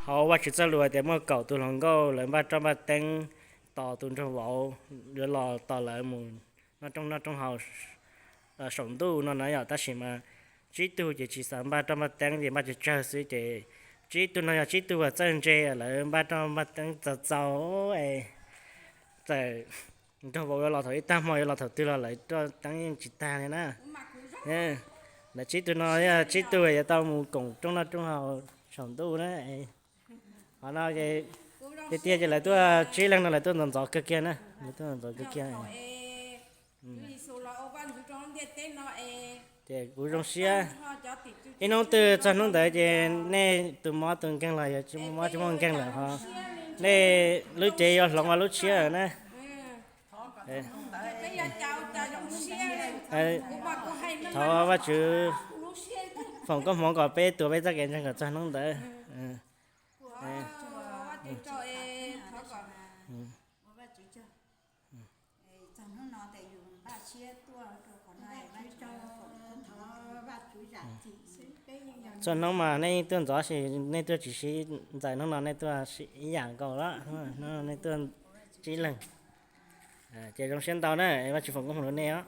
Qhov Vajtswv txoj lus tias muaj kaum tus hluas nkauj lawv npaj roj npaj teeb tos tus nraug vauv yuav los tos lawv mus noj rooj noj rooj haus saum ntuj no na yom, tab sis mas tsib tug ces tsis xav npaj roj npaj teeb ces npaj tsawg tsawg xwb ces tsib tug no yog tsib tug uas txawj ntse lawv npaj roj npaj teeb txaus txaus es txawm nraug vauv yuav los thaum ib tag hmo yuav los thaum twg los lawv roj teeb yeej tsis tag li na. Lawv tsib tug no yog tsib tug yuav tau mus koom rooj noj rooj haus saum ntuj na. Qhov no tiag tiag ces lawv tuaj tsib leeg no lawv tuaj ntxov ntxov kawg kiag na, lawv tuaj ntxov ntxov kawg kiag. Ces kuv zoo siab ib hnub twg txog hnub ntawd ces nej tus mob tus nkeeg los yog tsis mob tsis muaj nkeeg lawm ho, nej lub cev yuav hloov ua lub tshiab lawm na. Thov Vajtswv foom koob hmoov kom peb tuav peb txoj kev ntseeg kom txog hnub ntawd. Txhua hnub mas nej tuaj ntxov sis nej tuaj tsis sib ntxaws, hnub no nej tuaj ib yam nkaus lawm, nej tuaj tsib leeg. Ces zoo siab ntau na, Vajtswv foom koob hmoov rau nej os.